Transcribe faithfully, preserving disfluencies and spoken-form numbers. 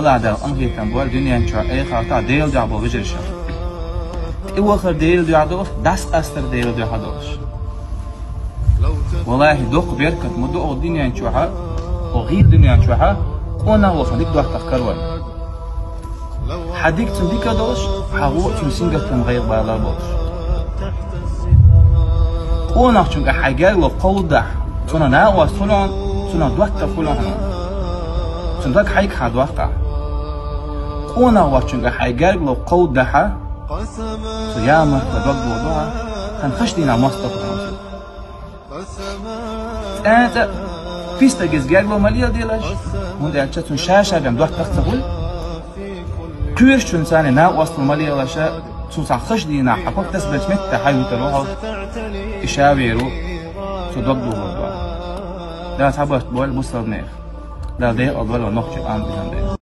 Дала Дала къинхетам бойла дуьнен чохь, эхартахь Делан дуьхьа болу вежарий. ТӀевахар Делан дуьхьа долуш, дӀасакъастар Делан дуьхьа долуш. Валлахи, доккха беркат ма ду оха дуьнен чохь, оха гӀийла дуьнен чохь, къонах волчун дика доттагӀа карор. Хьан дика цунна дика долуш, хьан гӀо цунна сингаттам, гӀайгӀа-бала болуш. Къонахчуьнга хьайн гергарло кховдадахь, цунах накъост хуьлу хьуна, цунах доттагӀа хуьлу хьуна. Цуьнан даг хьайга хьан дохкахь. Къонах воцчуьнга хьайн гергарло кховдадахь, цу ямарта дог дохадо хьан, хӀан хаш дийнахь мостагӀа хуьлу хьуна цо. ЦӀенцӀа пистагиз гергарло ма леладелаш, хӀунда аьлча цунна ша-ша бен доттагӀа ца хуьлу. Кхоьручуьнца накъостал ма лелаш, цунна цхьа хаш дийнахь хьан ког тасабелча метта хьан витар ву хьо. И ша вер ву, цу дог дохадо. Дала цхьабарт бойла бусалба нехан. Дала декъал дойла нохчийн къам бижан дела.